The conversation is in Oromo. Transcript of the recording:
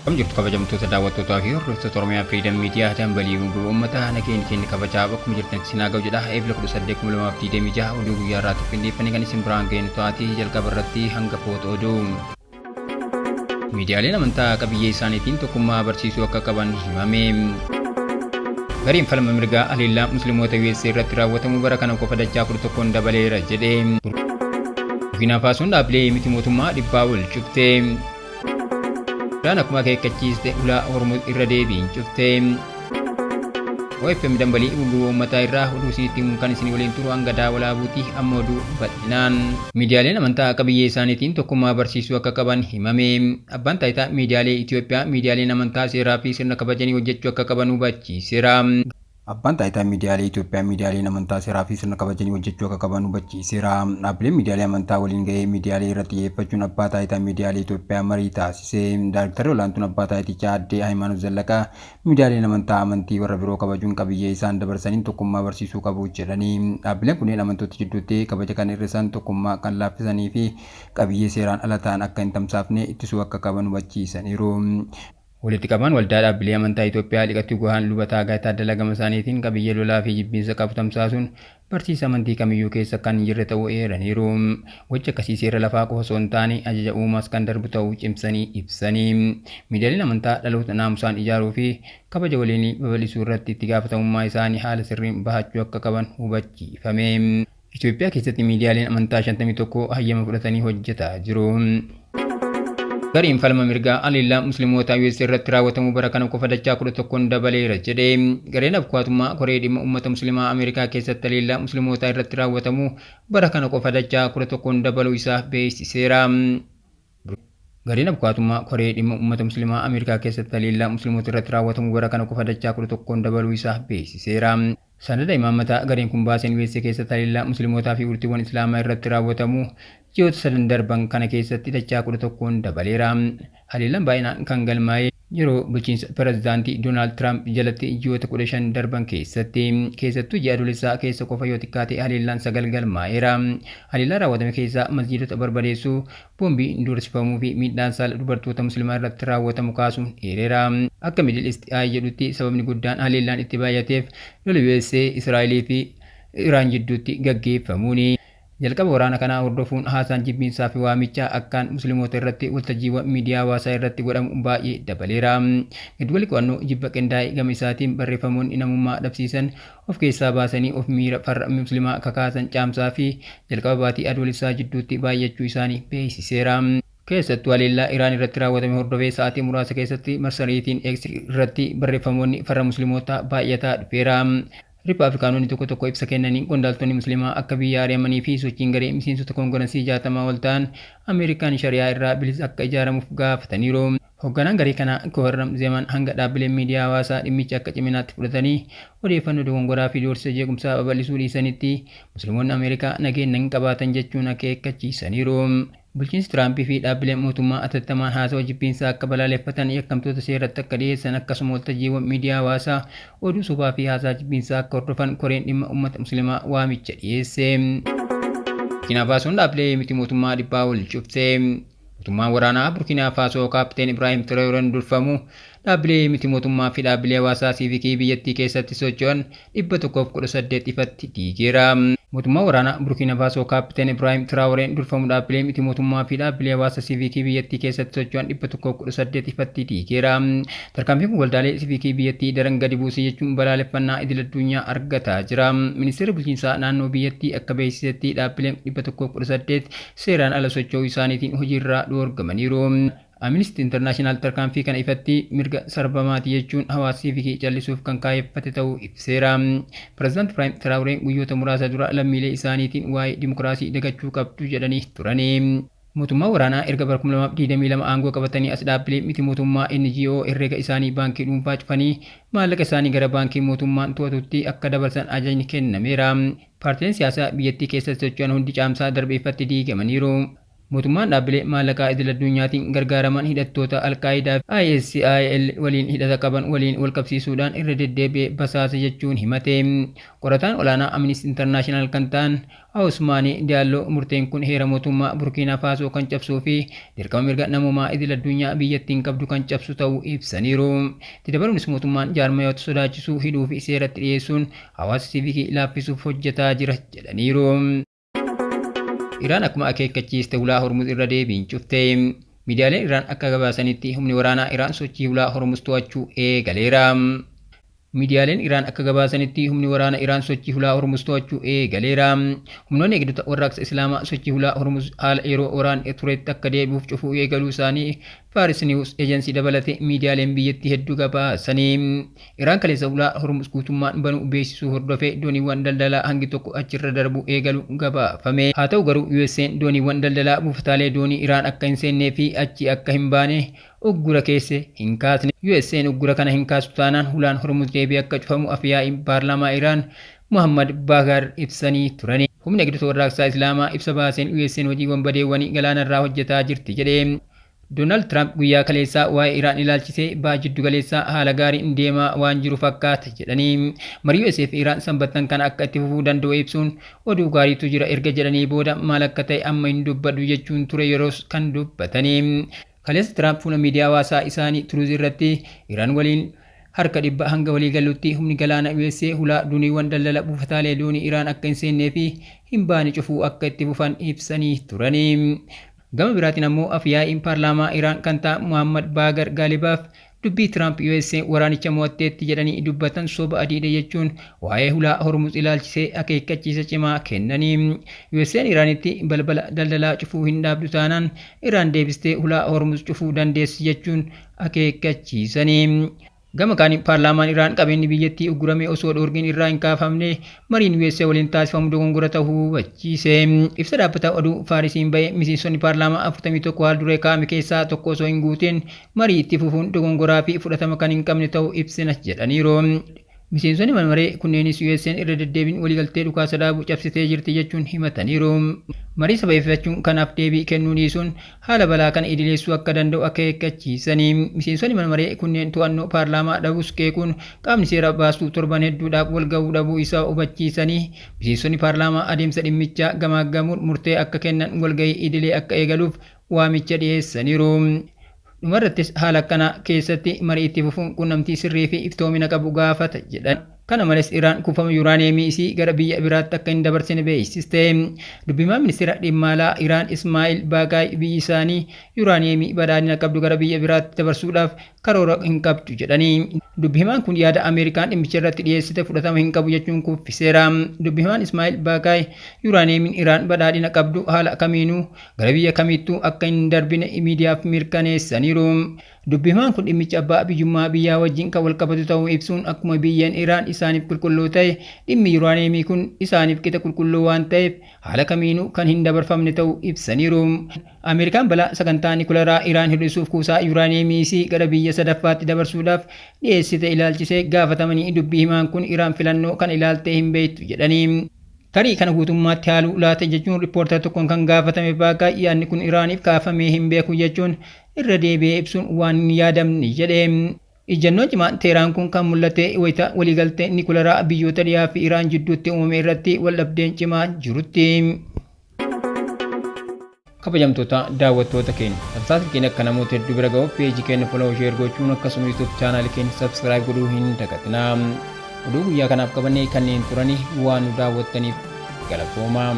Akkam jirtu kabajamtoota daawwattootaa fi hordoftoota Oromiyaa Firiidam Miidiyaa dambalii gurguruu uummataa nageenya keenya kabajaa bakkuma jirtanitti isin haa ga'u jedha. Eebila 18,2026 oduu guyyaa irraatti qindeeffannee kan isin biraan geenyu taati jalqaba irratti hangafoota oduu. Miidiyaaleen amantaa qabiyyee isaaniitiin tokkummaa barsiisuu akka qaban himame. Gareen falma mirgaa haleellaa musliimoota USA irratti raawwatamu bara kana qofa dachaa 11n dabaleera jedhe. Burkiinaa Faasoon dhaabbilee miti mootummaa dhibbaa ol cufte. Iraan akkuma akeekkachiiste ulaa Hormuz irra deebiin cufte. OFM dambalii gurguruu uummataa irraa oduu isinitti himuun kan isin waliin turu hanga daawwalaabuuti amma oduu bal'inaan. Miidiyaaleen amantaa qabiyyee isaaniitiin tokkummaa barsiisuu akka qaban himame. Abbaan taayitaa miidiyaalee Itoophiyaa miidiyaaleen amantaa seeraa fi sirna kabajanii hojjechuu akka qaban hubachiiseera. Abbaan Taayitaa Miidiyaalee Itoophiyaa miidiyaaleen amantaa seeraa fi sirna kabajanii hojjechuu akka qaban hubachiiseera. Dhaabbileen miidiyaalee amantaa waliin gahee miidiyaalee irratti xiyyeeffachuun Abbaa Taayitaa Miidiyaalee Itoophiyaa marii taasise. Daarektarri Olaantuun Abbaa Taayitichaa Aadde Hayimaanot Zallaqaa miidiyaaleen amantaa amantii warra biroo kabajuun qabiyyee isaan dabarsaniin tokkummaa barsiisuu qabu jedhani. Dhaabbileen kunneen amantoota jidduutti kabaja kan hir'isan, tokkummaa kan laaffisanii fi qabiyyee seeraan ala ta'an akka hin tamsaafne ittisuu akka qaban hubachiisaniiru. Walitti qabaan Waldaa Dhaabbilee Amantaa Itoophiyaa Liqa Tiguhaan Luba Taagaay Taaddalaa gama isaaniitiin qabiyyee lolaa fi jibbiinsa qabu tamsaasuun barsiisa amantii kamiyyuu keessa kan hin jirre ta'uu eeraniiru. Gochi akkasii seera lafaa qofa osoo hin taane ajaja uumaas kan darbu ta'uu cimsanii ibsanii. Miidiyaaleen amantaa dhaloota naamusaan ijaaruu fi kabaja waliinii babal'isuu irratti itti gaafatamummaa isaanii haala sirriin bahachuu akka qaban hubachiifame. Itoophiyaa keessatti miidiyaaleen amantaa 51 hayyama fudhatanii hojjetaa jiru. Gareen falma mirgaa haleellaa Musliimoota US irratti raawwatamu bara kana qofa dachaa 11n dabaleera jedhe. Gareen abukaattummaa koree dhimma uummata Musliimaa Ameerikaa keessatti haleellaa Muslimootaa irratti raawwatamu bara kana qofa dachaa 11n dabaluu isaa beeksiseera. Gareen abukaatummaa koree dhimma uummata Muslimaa Ameerikaa keessatti haleellaa Musliimota irratti raawwatamu bara kana qofa dachaa 11n dabaluu isaa beeksiseera. Sanada imaammataa gareen kun baaseen USA keessatti haleellaa Muslimootaa fi urtiiwwan Islaamaa irratti raawwatamu ji'oota sadan darban kana keessatti dachaa 11n dabaleera. Haleellaan baay'inaan kan galmaa'e yeroo bulchiinsa pirezidaantii Doonaald Tiraamp jalatti ji'oota 15 darban keessatti. Keessattuu ji'a Adoolessaa keessa qofa yoo xiqqaate haleellaan 9 galmaa'eera. Haleellaa raawwatame keessaa masjiidota barbadeessuu, boombiin doorsifamuu fi miidhaan saala dubartoota Muslimaa irratti raawwatamu kaasuun eereera. Akka Middle East Eye jedhutti sababni guddaan haleellaan itti baay'ateef lola USA, Israa'elii fi Iraan jidduutti gaggeeffamuuni. Jalqaba waraana kanaa hordofuun haasaan jibbiinsaa fi waamichaa akkaan Muslimoota irratti waltajjiiwwan miidiyaa hawaasaa irratti godhamu baay'ee dabaleera. Giddugalli Qo'annoo Jibba Qindaa'e gama isaatiin barreeffamoonni namummaa dhabsiisan of keessaa baasanii of miira farra Muslimaa kakaasan Caamsaa fi jalqaba baatii Adoolessaa jidduutti baay'achuu isaanii beeksiseera. Keessattuu haleellaa Iraan irratti raawwatame hordofee sa'aatii muraasa keessatti marsariitiin X irratti barreeffamoonni farra Muslimootaa baay'ataa dhufeera. Rippaablikaanonni tokko tokko ibsa kennaniin qondaaltonni Muslimaa akka biyyaa ari'amanii fi sochiin garee miseensota Koongirasii 60 ol ta'an Ameerikaan Shari'aa irraa bilisa akka ijaaramuuf gaafataniiru. Hogganaan garee kanaa Koherram Zeman hanga dhaabbileen miidiyaa hawaasaa dhimmicha akka ciminaatti fudhatanii odeeffannoo dogongoraa fi doorsisa jeequmsaa babal'isuu dhiisanitti Muslimoonni Ameerikaa nageenna hin qabaatan jechuun akeekkachiisaniiru. Bulchiinsi Tiraamp fi dhaabbileen mootummaa atattamaan haasawa jibbiinsaa akka balaaleffatan, yakkamtoota seeratti akka dhiyeessan akkasuma waltajjiiwwan miidiyaa hawaasaa oduu sobaa fi haasaa jibbiinsaa akka hordofan koreen dhimma ummata Muslimaa waamicha dhiyeesse. Burkiinaa Faasoon dhaabbilee miti mootummaa dhibbaa ol cufte. Mootummaan waraanaa Burkiinaa Faasoo Kaapteen Ibraahim Traoreen durfamu dhaabbilee miti mootummaa fi dhaabbilee hawaasaa siivikii biyyattii keessatti socho'an 118 ifatti diigeera. Mootummaan waraanaa Burkiina Faasoo Kaappiteen Ibraahim Tiraaworeen durfamu dhaabbilee miti mootummaa fi dhaabbilee hawaasa siiviikii biyyattii keessatti socho'an 118 ifatti diigeera. Tarkaanfiin kun waldaalee siiviikii biyyattii daran gadi buuse jechuun balaaleffannaa idil-addunyaa argataa jira. Ministeerri bulchiinsaa naannoo biyyattii akka beeksisetti dhaabbileen 118 seeraan ala socho'uu isaaniitiin hojiirraa dhoorgamaniiru. Aministi Intarnaashinaal tarkaanfii kana ifatti mirga sarbamaati jechuun hawaasa siivikii callisuuf kan kaayyeffate ta'uu ibseera. Pirezidaant Ibraahim Tiraawureen guyyoota muraasa dura lammiilee isaaniitiin waa'ee dimokiraasii dagachuu qabdu jedhanii turani. Mootummaan waraanaa erga bara 2022 aangoo qabatanii as dhaabbilee miti mootummaa, NGO, herreega isaanii baankii dhuunfaa cufanii maallaqa isaanii gara baankii mootummaan to'atutti akka dabarsan ajajni kennameera. Paartileen siyaasaa biyyattii keessatti socho'an hundi Caamsaa darbe ifatti diigamaniiru. Mootummaan dhaabbilee maallaqaa idil addunyaatiin gargaaraman hidhattoota Alqaayidaa fi ISIL waliin hidhata qaban waliin walqabsiisuudhaan irra deddeebi'ee basaasa jechuun himate. Qorataan olaanaa Amnesty International kan ta'an Ousmane Diallo murteen kun heera mootummaa Burkiinaa Faasoo kan cabsuu fi dirqama mirga namoomaa idil addunyaa biyyattiin qabdu kan cabsu ta'uu ibsaniiru. Itti dabaluunis mootummaan jaarmayoota sodaachisuu, hidhuu fi seeratti dhiyeessuun hawaasa siivikii laaffisuuf hojjetaa jira jedhaniiru. Iraan akkuma akeekkachiiste hulaa Hormuz irra deebiin cufte. Miidiyaaleen Iraan akka gabaasanitti humni waraanaa Iraan sochii hulaa Hormuz to'achuu eegaleera. Miidiyaaleen Iraan akka gabaasanitti humni waraana Iraan sochii hulaa Hormuz to'achuu eegaleera. Humnoonni eegdota warraaqsa Islaamaa sochii hulaa Hormuz haala yeroo waraanni turetti akka deebi'uuf cufuu eegaluu isaanii Faaris News Agency dabalatee miidiyaaleen biyyattii hedduu gabaasanii. Iraan kaleessa hulaa Hormuz guutummaan banuu beeksisuu hordofee dooniiwwan daldalaa hangi tokko achirra darbuu eegalu gabaafame. Haa ta'u garuu USA'n dooniiwwan daldalaa buufataalee doonii Iraan akka hin seennee fi achi akka hin baane uggura keesse hin kaasne. USA'n uggura kana hin kaastu taanaan hulaan Hormuz deebi'ee akka cufamu afyaa'iin paarlaamaa Iraan Muhammad Baghar ibsanii turani. Humni eegdota warraaqsaa Islaamaa ibsa baaseen USA'n hojii wanbadeewwanii galaanarraa hojjetaa jirti jedhe. Doonaald Tiraamp guyyaa kaleessaa waa'ee Iraan ilaalchisee baha jiddu galeessaa haala gaariin deemaa waan jiru fakkaata jedhanii, marii USA fi Iraan sanbattan kana akka itti fufuu danda'u ibsuun oduu gaariitu jira erga jedhanii booda maal akka ta'e amma hin dubbadhu jechuun ture yeroos kan dubbatanii. Kaleessa Tiraamp fuula miidiyaa hawaasaa isaanii Truth irratti Iraan waliin harka dhibba hanga walii galutti humni galaana USA hulaa dooniiwwan daldala buufataalee doonii Iraan akka hin seennee fi hin baane cufuu akka itti fufan ibsanii turanii. Gama biraatiin ammoo afyaa'iin paarlaamaa Iraan kan ta'an Muhammad Baagar Gaalibaaf dubbii Tiraamp USA waraanicha mo'atteetti jedhanii dubbatan soba adiidha jechuun waa'ee hulaa Hormuz ilaalchisee akeekkachiisa cimaa kennanii. USA'n Iraanitti balbala daldalaa cufuu hin dhaabdu taanaan Iraan deebistee hulaa Hormuz cufuu dandeessi jechuun akeekkachiisanii. Gama kaaniin paarlaamaan Iraan qabeenyi biyyattii uggurame osoo dhoorgiin irraa hin kaafamne mariin USA waliin taasifamu dogongora ta'uu hubachiise. Ibsa dhaabbata oduu Faarisiin ba'e miseensonni paarlaamaa 41 haal duree kaa'ame keessaa tokko osoo hin guutin marii itti fufuun dogongoraa fi fudhatama kan hin qabne ta'uu ibsina jedhaniiru. Miseensonni mana maree kunneenis USA'n irra deddeebiin waliigaltee dhukaasa dhaabuu cabsitee jirti jechuun himataniiru. Marii sababeeffachuun kanaaf deebii kennuu dhiisuun haala balaa kana idileessuu akka danda'u akeekkachiisanii. Miseensonni mana maree kunneen to'annoo paarlaamaa dhabus qeequun qaamni seera baasuu torban hedduudhaaf wal ga'uu dhabuu isaa hubachiisanii, miseensonni paarlaamaa adeemsa dhimmichaa gamaaggamuun murtee akka kennan walgahii idilee akka eegaluuf waamicha dhiyeessaniiru. Dhumarrattis haala akkanaa keessatti marii itti fufuun quunnamtii sirrii fi iftoomina qabu gaafata jedhan. Kana malees Iraan kuufama yuuraaniyeemii isii gara biyya biraatti akka hin dabarsine beeksiste. Dubbimaan ministeera dhimma alaa Iraan Ismaa'il Baaqaay biyyi isaanii yuuraaniyeemii badhaadhina qabdu gara biyya biraatti dabarsuudhaaf karoora hin qabdu jedhanii. Dubbi himaan kun yaada Ameerikaan dhimmicha irratti dhiyeessite fudhatama hin qabu jechuun kuffiseera. Dubbi himaan Ismaa'il Baaqaay yuuraaniyeemiin Iraan badhaadhina qabdu haala kamiinuu gara biyya kamiittuu akka hin darbine miidiyaaf mirkaneessaniiru. Dubbi himaan kun dhimmicha abbaa biyyummaa biyyaa wajjin kan walqabatu ta'uu ibsuun akkuma biyyeen Iraan isaaniif qulqulluu ta'e dhimmi yuuraaniyeemii kun isaaniif qixa qulqulluu waan ta'eef haala kamiinuu kan hin dabarfamne ta'uu ibsaniiru. Ameerikaan balaa sagantaa nikularaa Iraan hir'isuuf kuusaa yuuraaniyeemii isii gara biyya sadaffaatti dabarsuudhaaf dhiyeessite ilaalchisee gaafatamanii dubbii himaan kun Iraan filannoo kana ilaaltee hin beektu jedhanii. Tarii kana guutummaatti haaluu laata jechuun riippoortara tokkoon kan gaafatame Baaqaay yaadni kun Iraaniif kaafamee hin beeku jechuun irra deebi'ee ibsuun waan hin yaadamne jedhe. Ejjennoon cimaan Teeraan kun kan mul'ate wayita waliigaltee nikularaa biyyoota dhiyaa fi Iraan jidduutti uumame irratti waldhabdeen cimaa jirutti. Kabajamtoota daawwattoota keenya, tamsaasni keenya akka namoota hedduu bira ga'uuf peejii keenya follow, share gochuun akkasuma YouTube chaanaalii keenya subscribe godhuu hin dagatinaa. Oduu guyyaa kanaaf qabannee kanneen turanii waan nu daawwattaniif galatoomaa.